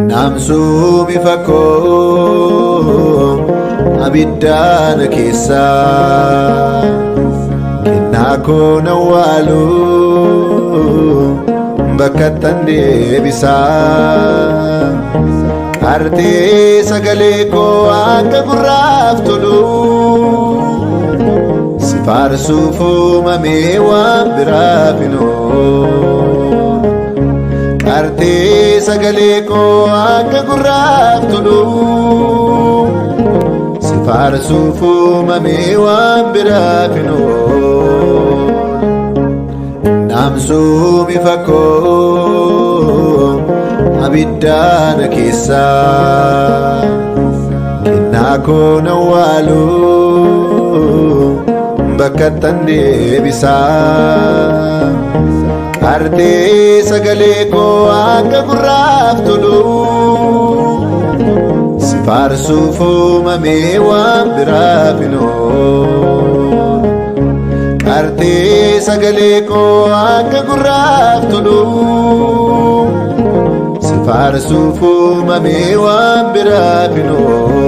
Namsuu bifa koo abiddaana keessaa kennaa koo nawwaalu bakka ittan deebisaa. Qartee sagalee koo akka gurraaf tolu si faarsuuf uumamee waan biraaf hin oolu. Qartee sagalee koo akka gurraaf tolu si faarsuuf uumamee waan biraaf hin oolu. Namsuu bifa koo abiddaana keessaa kennaa koo nawwaalu bakka ittan deebisaa. Qartee sagalee koo akka gurraaf tolu si faarsuuf uumamee waan biraaf hin oolu. Qartee sagalee koo akka gurraaf tolu si faarsuuf uumamee waan biraaf hin oolu.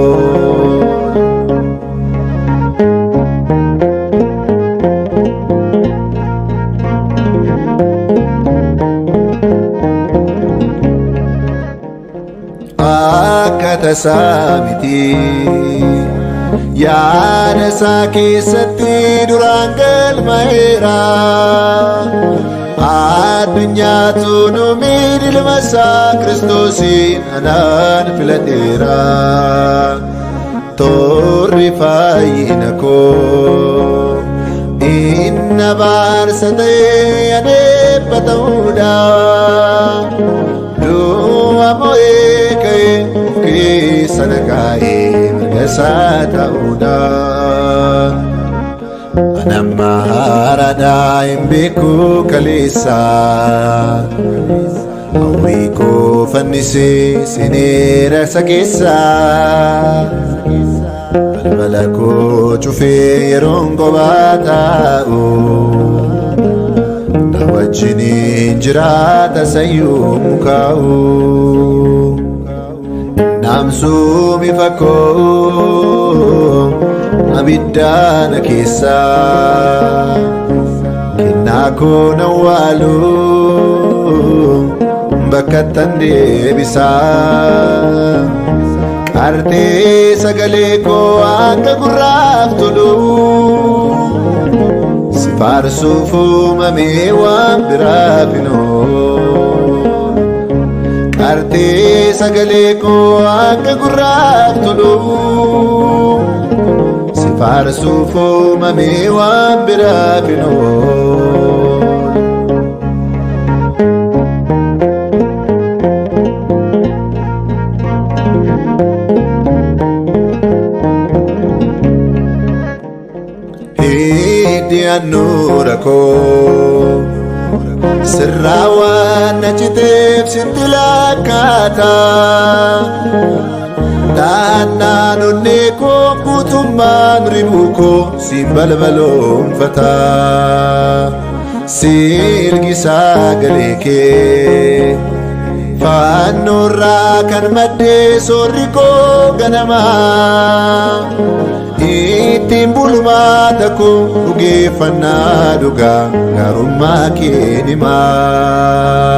Akka tasaa miti yaada isaa keessatti duraan galmaa'eera. Addunyaatu nu miidhilma isaa Kiristoosiin anaan filateera. Toorri fayyina koo inni abaarsa ta'ee adeebba ta'uudha. Du'a mo'ee ka'ee of keessa na kaa'ee mirga isaa ta'uudha. Ani amma haaraadhaa hin beeku kaleessa. Hawwii koo fannisee seeneera isa keessa. Balbala koo cufee yeroon kophaa taa'u. Na wajjiniin jiraata sayyuu mukaa'u. Namsuu bifa koo abiddaana keessaa kennaa koo nawwaalu bakka ittan deebisaa. Qartee sagalee koo akka gurraaf tolu si faarsuuf uumamee waan biraaf hin oolu. Qartee sagalee koo akka gurraaf tolu si faarsuuf uumamee waan biraaf hin oolu. Hiddi handhuura koo sirraa waan na citeef sitti lakkaata. Naannaan onnee koo guutummaan ribuu koo siin balbaloonfata. Silgi sagalee kee fannoorraa kan maddee soorri koo ganamaa. Ittiin bulmaata koo dhugeeffannaa dhugaa gaarummaa kee himaa.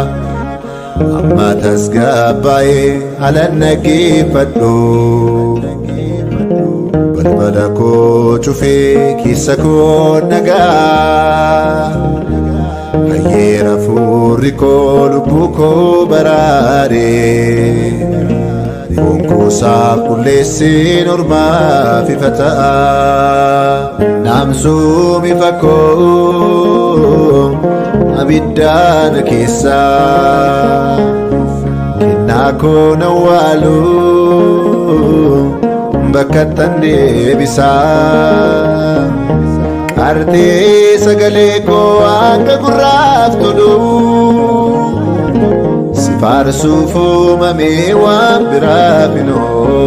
Amma tasgabbaa'ee halan dhaggeeffadhu. Balbala koo cufee keessa koo nagaa. Fayyeera fuurri koo lubbuu koo baraare. Foon koosaaf qulleesseen ormaaf ifa ta'a. Namsuu bifa koo abiddaana keessaa kennaa koo nawwaalu bakka tan deebisaa qartee sagalee koo akka gurraaf tolu si faarsuuf uumamee waan biraaf hin oolu.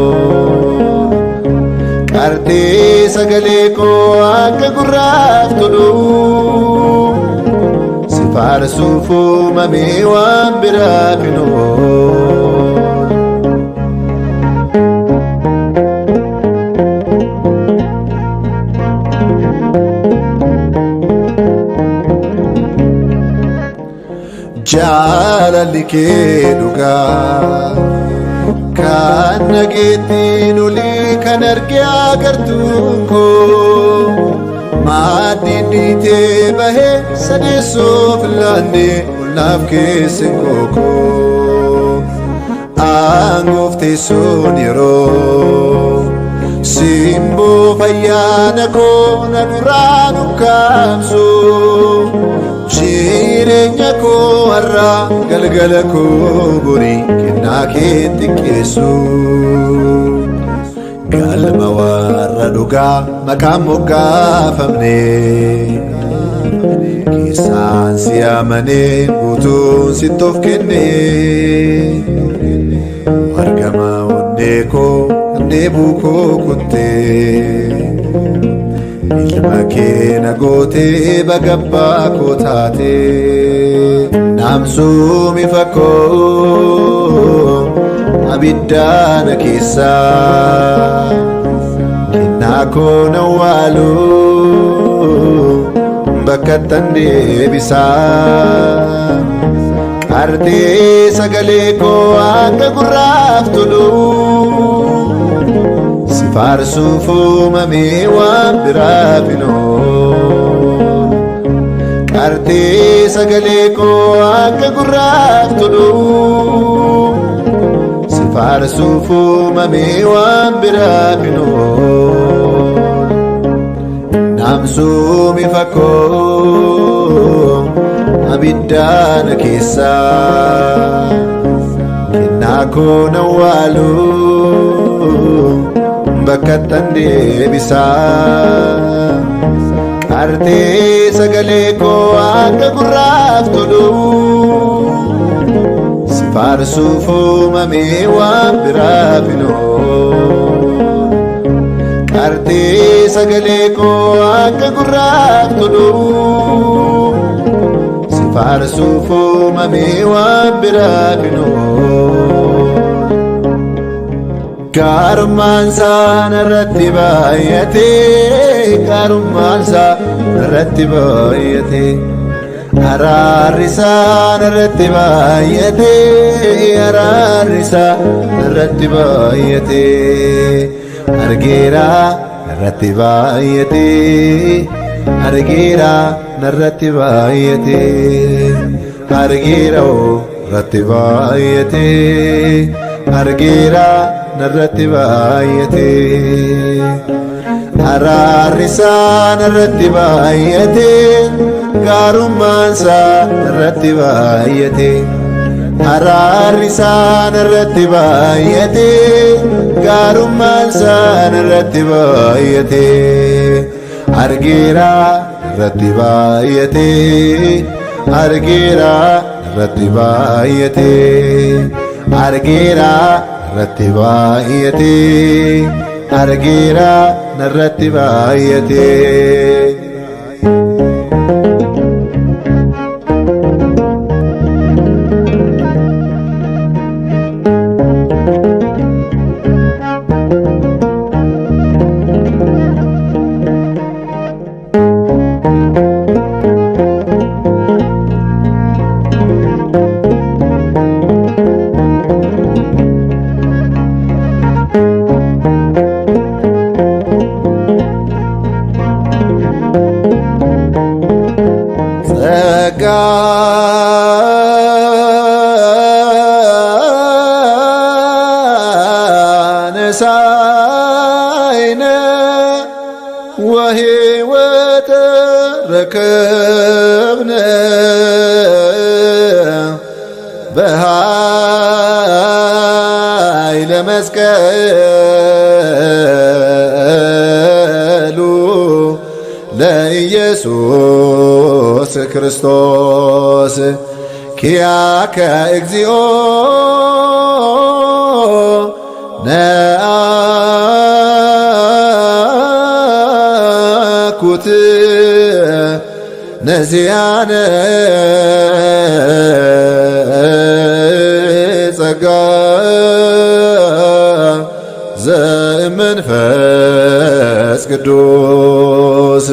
Qartee sagalee koo akka gurraaf tolu si faarsuuf uumamee waan biraaf hin oolu. Jaalalli kee dhugaa kan nageettiin olii kan arge agartuun koo maaddiin dhiitee bahee sadeessoof laanne ollaaf keessin kookoo aangoof teessoon yeroo simboo fayyaana koo na duraan ukkaamsu jireenya koo har'a galgala koo borii kennaa kee xiqqeessu galma warra dhugaa maqaan moggaafamne keessaan si amanee guutuun sitti of kenne argama onnee koo kan dheebuu koo kuttee ilma kee na gootee bagabbaa koo taatee naamsuumi fakkoo abiddaana keessaa kennaa koo nawwaalu bakka tan deebisaa qartee sagalee koo akka gurraaf tolu si faarsuuf uumamee waan biraaf hin oolu. Qartee sagalee koo akka gurraaf tolu si faarsuuf uumamee waan biraaf hin oolu. Naamsuumi fakkoo abiddaana keessaa kennaa koo nawwaalu bakka tan deebisaa qartee sagalee koo akka gurraaf tolu si faarsuuf uumamee waan biraaf hin oolu. Qartee sagalee koo akka gurraaf tolu si faarsuuf uumamee waan biraaf hin oolu. Gaarummaan isaa narratti baay'atee gaarummaan isaa narratti baay'atee araarri isaa narratti baay'atee araarri isaa narratti baay'atee argeera narratti baay'atee argeera narratti baay'atee argeera narratti baay'atee argeera narratti baay'atee araarri isaa narratti baay'atee gaarummaan isaa narratti baay'atee araarri isaa narratti baay'atee gaarummaan isaa narratti baay'atee argeera narratti baay'atee argeera narratti baay'atee argeera narratti baay'atee argeera narratti baay'atee. ጸጋ ነሳይነ ወሕይወተ ረከብነ። ክርስቶስ ኪያከ እግዚኦ ነአኩት ነዚያነ ጸጋ ዘእመንፈስ ቅዱስ።